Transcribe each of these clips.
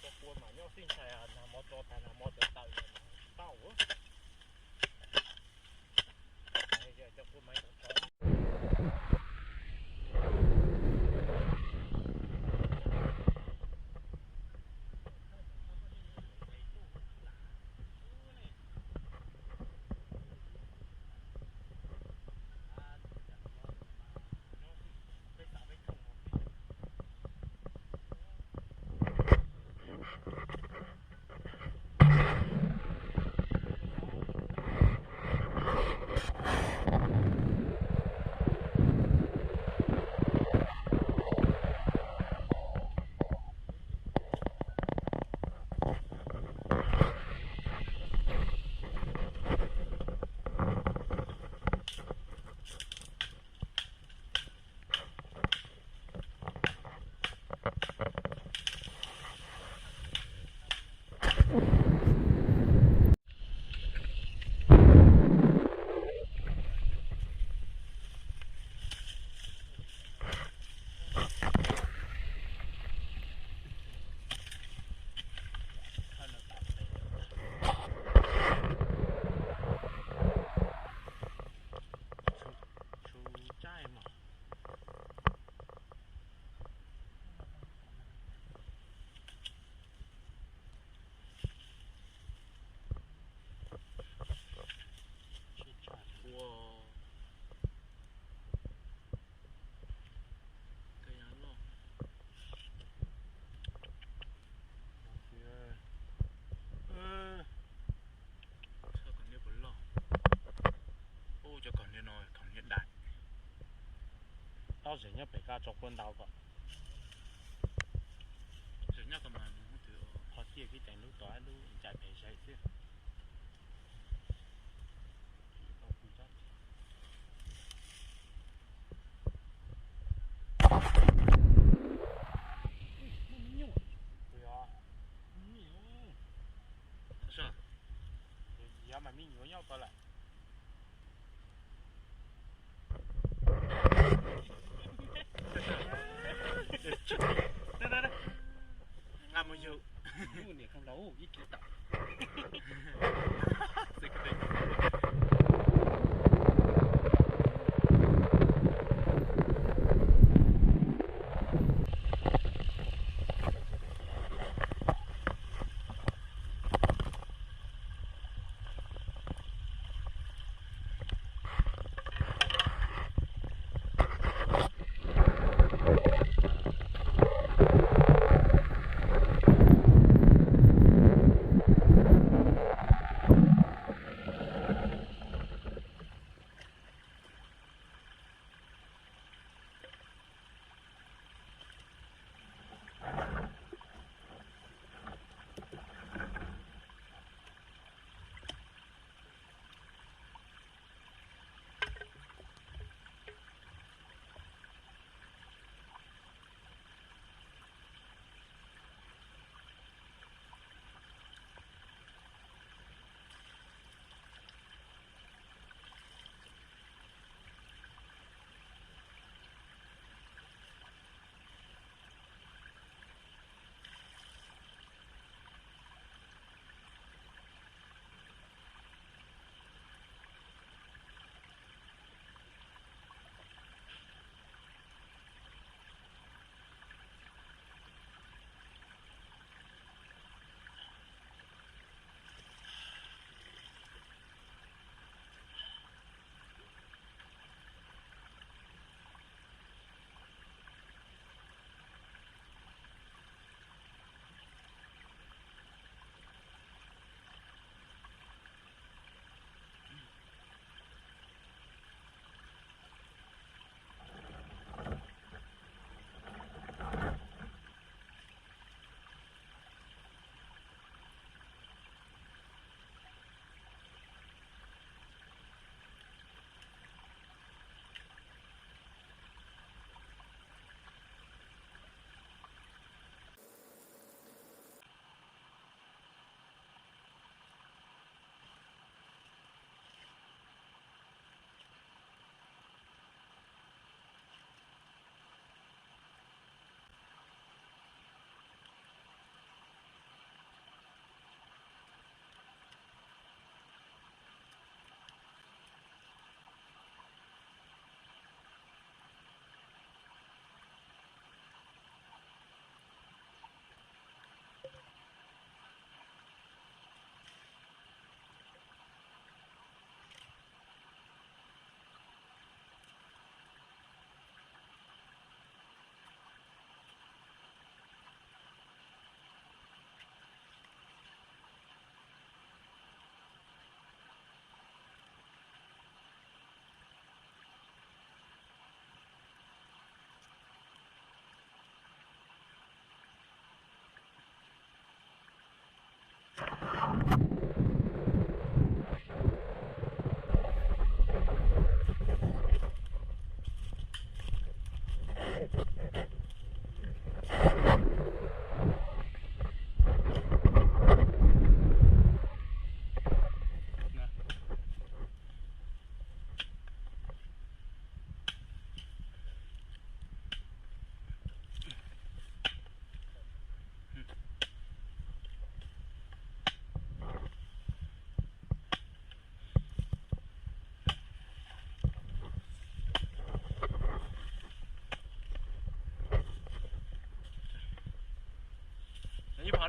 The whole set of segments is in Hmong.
Cov kua mas nyob xij ntshai, nag hmo tso tas nag hmo tawm tawm tsis tau. Cov kaus niag no kaus niag daim. Tau zem nyob pem koj tso kua ntau kom. Zem nyob ko mas qhov tiaj kib teem lub tod lub ncaim pem zem xwb. Yav mas me nyuam nyob ko lawm. Nqa mus yug. Ib kis tawm.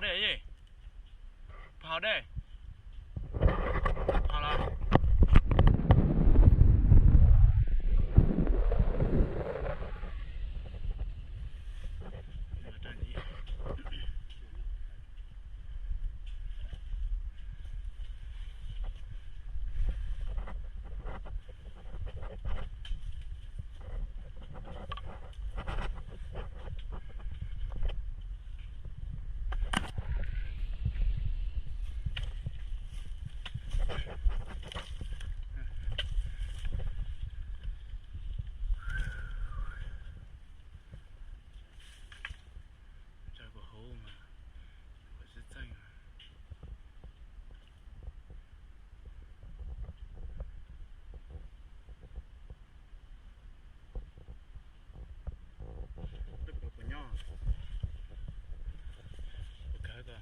Dej, phav dej, phav los. Tsaws kuv hauv mas, kuv tsis txeej. Puas nyob? Puas kawg ko?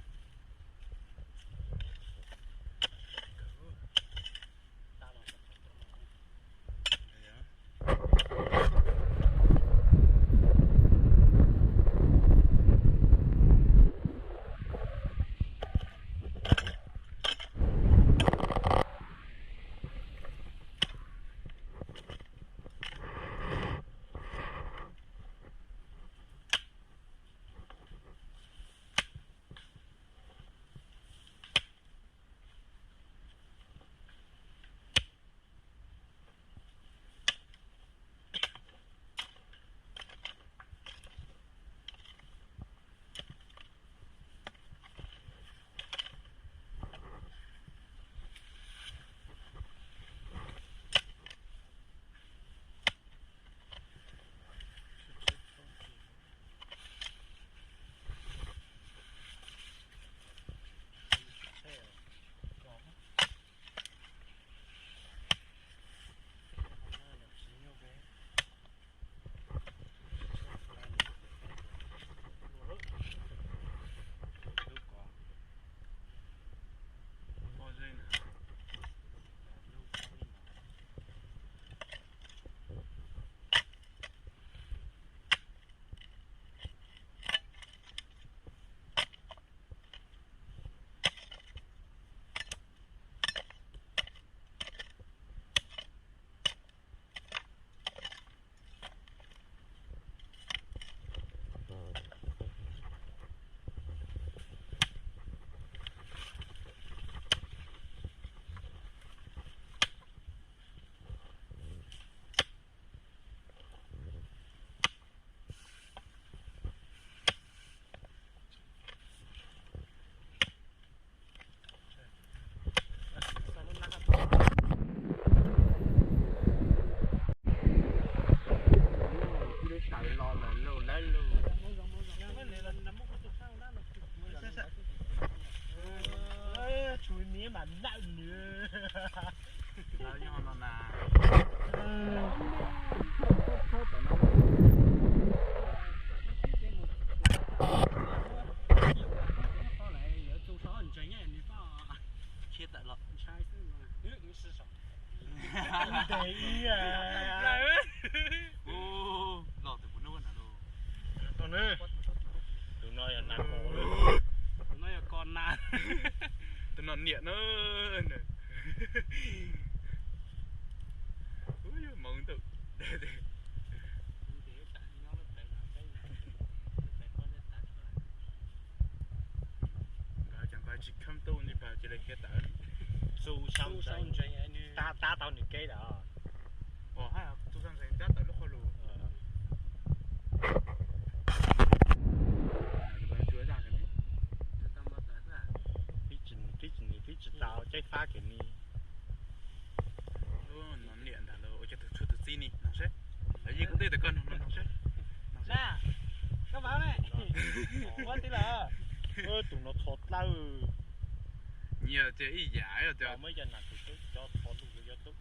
Tsuas mi mas lawm nws. Lawv nyob no na. Khiav tawm los. Ntes ib. Tus no yog nas, tus no yog ko na, tus no niam na. Ub, yog hmoov ntuj. Nkawd cov npawg tsis kham tub nti pawg cia li khiav tawm. Txus sau ntsees, tab tau nws kev lawm. Ua hais txus sau ntsees tab tawm lub qhov lus. Pib tsis, pib tsis, pib tsis tau caij fab kiag ni. Lub no niam ntag los ua cas tus tshuav tus txiv ni no seb. Yeej kuv twb tias koj no no seb. Koj vab ne, ua tij lawm. Tus no txho dlawb. Nyias tias ib yam tias muaj ib co nas tus tub cov txho lub zus cov tub.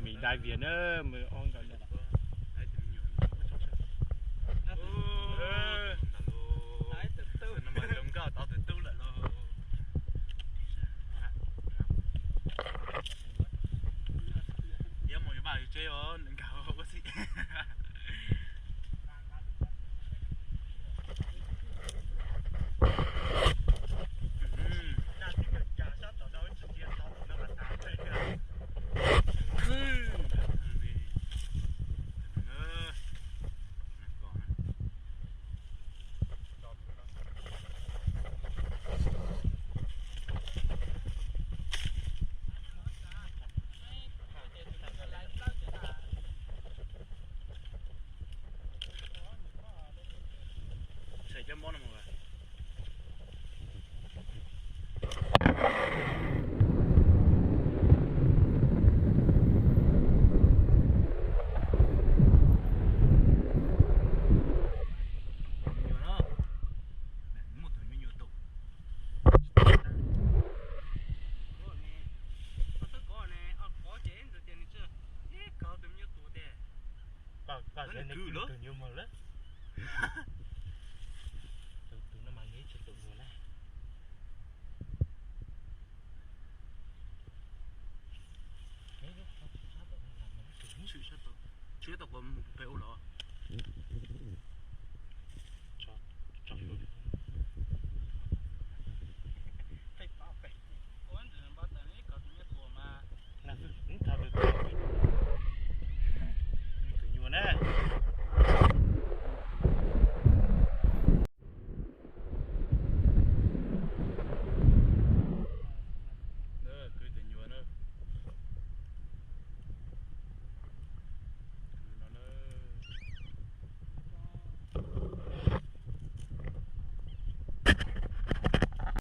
Mì Đai Việt na, mười ôn rồi nè. Zoo nkauj tau tus tub lawm lauj. Yuav mus yuav vaj yuav tsev os, nkag ua xij. Cov mob no mas. Nyuam no, muaj tus me nyuam tau. Koj twb kov ne, kov ces ntxim tias nws tsis, ib kov tus me nyuam tus tiag. Koj, koj, tus nyuam mog lawm. Tus, tus no mas nws tsis tus nyuam na. Tsis tau kom mus pem ua los.